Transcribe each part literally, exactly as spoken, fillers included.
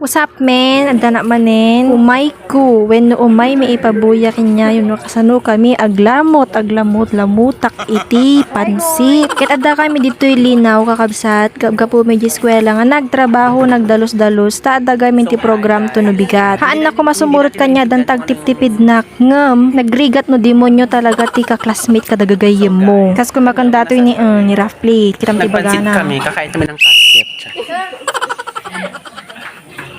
What's up, men? Adda na manen? Umayko. Wenno umaymi ipabuya kenyayo no kasano kami aglamut, aglamut, lamutak iti pansit. Ket adda kami ditoy Linao, kakabsat, gapgapumi iti eskuela nga nagtrabaho, nagdalus-dalus, ta adda gamin ti program to no bigat. Haannak koma sumurot kaniada ta agtiptipidnak. Ngem, nagrigat no demonyo talaga ti ka-classmate kada gagayyemmo. Kas kumakan datoy ni, eh, ni Raf Plate, kitam ti Nagpansit bagana. Kami, kakain kami ng pancit.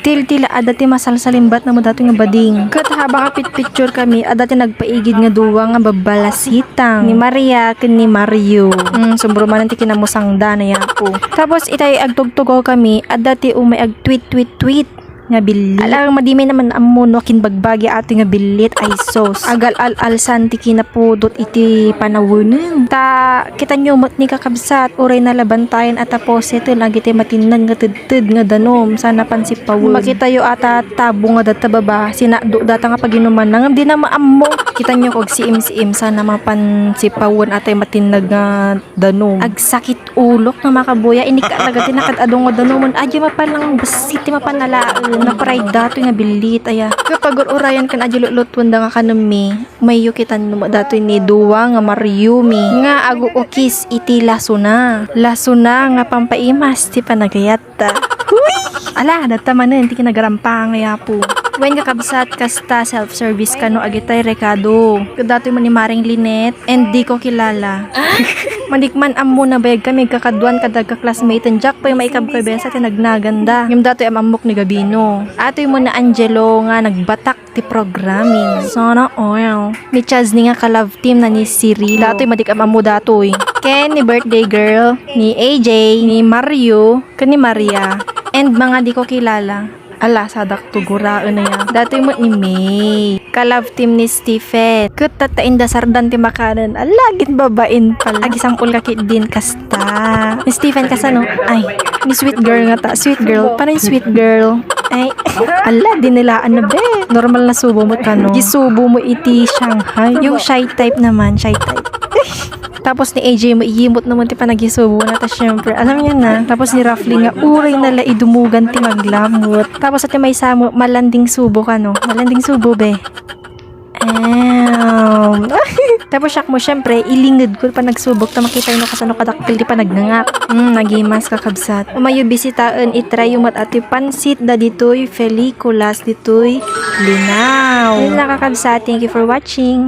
Tiltila, adda ti masalsalimbat na mo datoy nga bading. Ket habang apitpicture kami, adda ti nagpaigid nga duwa nga babbalasitang. Ni Maria ken ni Mario. Hmm, sumbro manen ti kinamusangda na yapo. Tapos itay agtugtugaw kami, adda ti umay agtweet-tweet-tweet nga billit. Ala, madi mi naman ammo no kinbagbagi ato nga billit, ay sos. Agal-al-alsan ti kinapudot iti panawenen. Ta, kitanyo met ni kakabsat, uray nalabantayan a tapos ito lagi ti matinnag nga ted- ted nga danum, sana pansipawen. Makitayo ata tabo nga data baba, sinado data nga paginuman na, ngem di na maammo. Kitanyo kog siim-siim, sana mapansipawen atay matinnag nga danum. Agsakit ulok nga makabuya, inikka talaga ti nakad-adu nga danumon. Adyo mapalang basi ti mapanalaen, naparay datoy nga billit, aya. Kapagur-urayan kan adyo lulutwenda nga kanemi. Mayyo kitan no datoy ni duwa nga Mario mi nga agukukis iti lasona. Lasona nga pampaimas ti panagayat. Ta. Huy! Ala, data manen ti kinagarampang nga yapo. Wen, kakabsat, kasta self-service kano agitay rekado. Kadatoy man ni Maring Lynette and di ko kilala. Manikman ammo nabayag kami kakaduan kadag ka-classmate, Jack pay maikabkabesa ti nagnaganda. Ngem datoy am-ammok ni Gabino. Atoy mo na Angelo nga nagbatak ti programming. Sana all. Ni Chaz ni nga ka-love team na ni Cirilo. Datoy madik am-ammo datoy. Ken ni birthday girl, ni A J, ni Mario, ken ni Maria, and mga di ko kilala. Ala, sadak to guraen na yan. Datoy met ni May. Ka-love team ni Stephen. Ket tatta inda sardan ti makanen. Ala, gin babain pala. Agisampol ka kit din kasta. Ni Stephen kasano? Ay, ni sweet girl nga ta. Sweet girl. Paano yung sweet girl? Ay, ala, dinilaan na, be. Normal na subo mo kano. Gisubo mo iti Shanghai. Yung shy type naman, shy type. Tapos ni A J mo, iyimot naman ti panagisubo na, ta syempre, alam niya na. Tapos ni Rafli nga, uray na la idumugan ti maglamot. Tapos ati may samo, malanding subo kano. Malanding subo, be. Em. Tapos siya mo, syempre, ilinged ko panagsubok ta makita no kasano kadakkel ti panagnangak. Hmm, nagimas, kakabsat. Umayo bisitaen, itry yung mat ati pansit da ditoy, Feliculas ditoy, Linao. Ayun na, kakabsat. Thank you for watching.